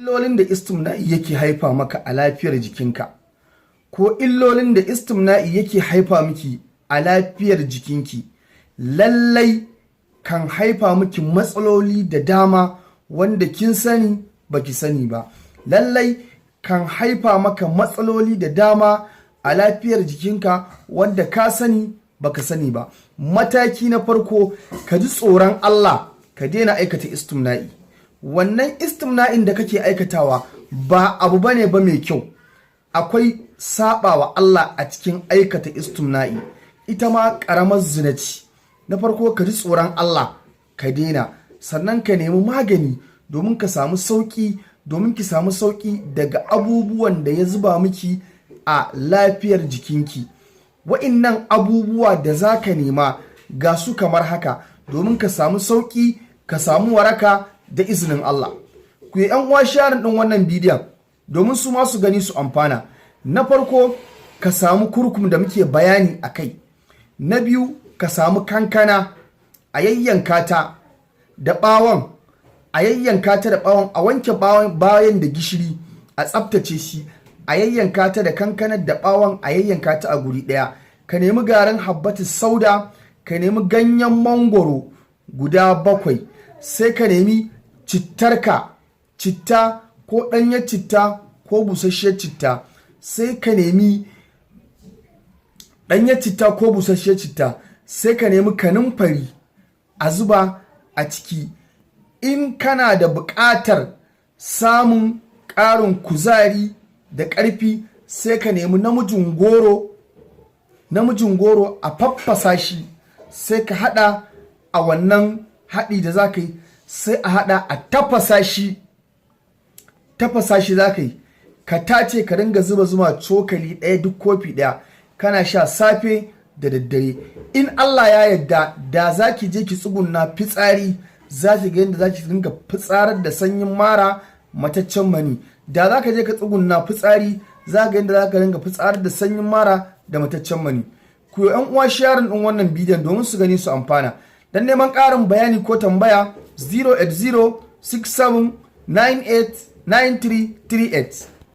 Illolin da istimna'i yake haifa maka a lafiyar jikinka, ko illolin da istimna'i yake haifa miki a lafiyar jikinki, lallai kan haifa miki matsaloli da dama wanda kin sani, baki sani ba. Lallai kan haifa maka matsaloli da dama a lafiyar jikinka wanda ka sani, baka sani ba. Mataki na farko, ka ji tsoron Allah, ka daina aikata istimna'i. Wannan istimna'in da kake aikatawa ba abu bane ba mai kyau. Akwai sabawa Allah a cikin aikata istimna'i. Ita ma karamar zina ce. Na farko, ka ji tsoron Allah, ka daina. Sannan ka nemi magani domin ka samu sauki, domin ki samu sauki daga abubuwan da ya zuba miki a lafiyar jikinki. Wa'innan abubuwa da za ka nema ga su kamar haka, domin ka samu sauki, ka samu waraka da izinin Allah. Ku yi 'yan uwa sharing ɗin wannan bidiyon domin su masu gani su amfana. Na farko, ka samu kurkum da muke bayani a kai. Na biyu, ka samu kankana, a yayyanka ta da ɓawon, a yayyanka ta da ɓawon, a wanke bayan da gishiri, a tsaftace shi, a yayyanka ta da kankanar da ɓawon, a yayyanka ta a guri ɗaya. Ka nemi garin habbatu sauda, ka nemi ganyen mangoro guda 7, sai ka nemi cittarka, citta ko ɗanyar citta ko busasshiyar citta. Sai ka nemi ɗanyar citta ko busasshiyar citta, sai ka nemi kanumfari a zuba a ciki. In kana da buƙatar samun ƙarin kuzari da ƙarfi, sai ka nemi namijin goro, namijin goro a faffasa shi, sai ka haɗa a wannan haɗi da za ka yi. Sai a haɗa a tafasa shi. Tafasa shi za ka yi, ka tace, ka ringa zuba zuma cokali 1 duk kofi 1, kana sha safe da daddare. In Allah ya yarda, da za ki je ki tsugunna fitsari, za ki ga yadda za ki ringa fitsarar da sanyin mara, mataccen mani. Da za ka je ka tsugunna fitsari, za ga yadda za ka ringa fitsarar da sanyin mara da mataccen mani. Ku yi 'yan uwa sharing din wannan bidiyon domin su gani su amfana. Dan neman ƙarin bayani ko tambaya, 080 67 98 9338.